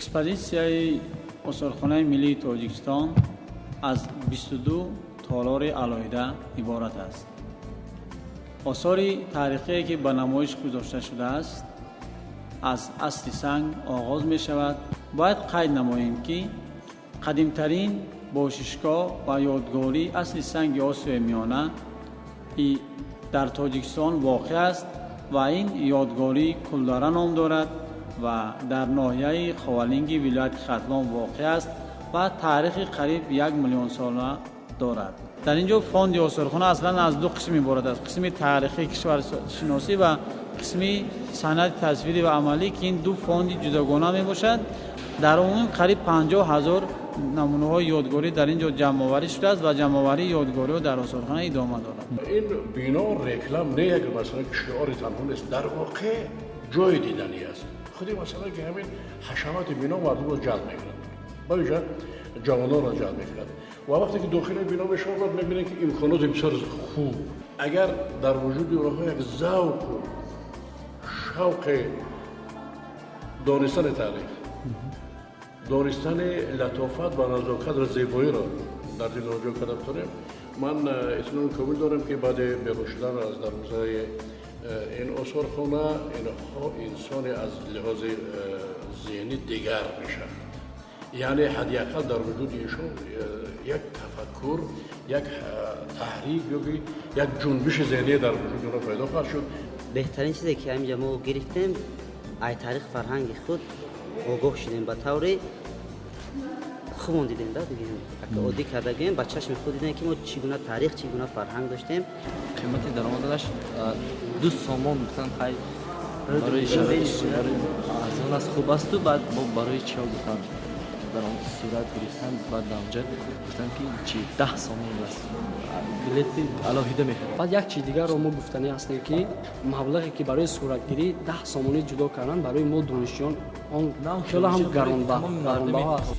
Экспозитсияи осорхонаи миллии Тоҷикистон аз 22 толори алоҳида иборат аст. Осори таърихие, ки ба намоиш гузошта шудааст, аз асри санг оғоз мешавад. Бояд қайд намоем, ки қадимтарин бошишгоҳ ва ёдгории асри санги Осиёи Миёна дар Тоҷикистон воқеъ аст ва ин ёдгории Кулдара ном дорад ва дар ноҳияи Ховалинги вилояти Хатлон воқеъ аст ва таърихи қариб 1 миллион сола дорад. Дар ин ҷо фонди осорхона аслан аз ду қисм иборат аст: қисми таърихии кишваршиносӣ ва қисми санъати тасвирӣ ва амалӣ, ки ин ду фонди ҷудогона мебошад. Дар умум қариб 50 000 намунаҳои ёдгорӣ дар ин ҷо ҷамъоварӣ шудааст ва ҷамъоварии ёдгориҳо дар осорхона идома дорад. Ин бино реклам не, як масалан шиори танҳо нест, дар воқеъ ҷои диданӣ аст. Худи масалан ки ҳамин ҳашамати бино мардумро ҷалб мекунад, бавижа ҷавононро ҷалб мекунад. Ва вақте ки дохили бино мешавад, мебинед, ки имконоти бисёр хуб. Агар дар вуҷуди онҳо як завқу шавқи донистани таърих, донистани латофат ва назокат ва зебоиро дар дили онҳо ҷой карда битонем, ман итминони комил дорам, ки баъди берун шудан аз дарвозаи ин осорхона инҳо инсоне аз лиҳози зеҳнӣ дигар мешаванд. Яъне ҳадди ақал дар вуҷуди эшон як тафаккур, як таҳрик ё як ҷунбиши зеҳнӣ дар вуҷуди онҳо пайдо хоҳад шуд. Беҳтарин чизе, ки ҳаминҷа мо гирифтем, ай таърих, фарҳанги худ огоҳ шудем, ба таври хубон дидем да, бигем, оддӣ карда гӯем, ба чашми худ дидем, ки мо чӣ гуна таърих, чӣ гуна фарҳанг доштем. Қимати даромаданаш 2 сомон гуфтан. Хай, барои арзон аст, хуб асту. Баъд барои чиҳо гуфтан, дар он сурат гирифтан. Баъд дар онҷа гуфтан, ки чи 10 сомон аст, билети алоҳида мехарад. Баъд як чиз дигарро мо гуфтанӣ ҳастем, ки мабалғе, ки барои суратгирӣ 10 сомонӣ ҷудо кардан, барои мо донишҷӯён он хеле ҳам гаронбаҳо аст.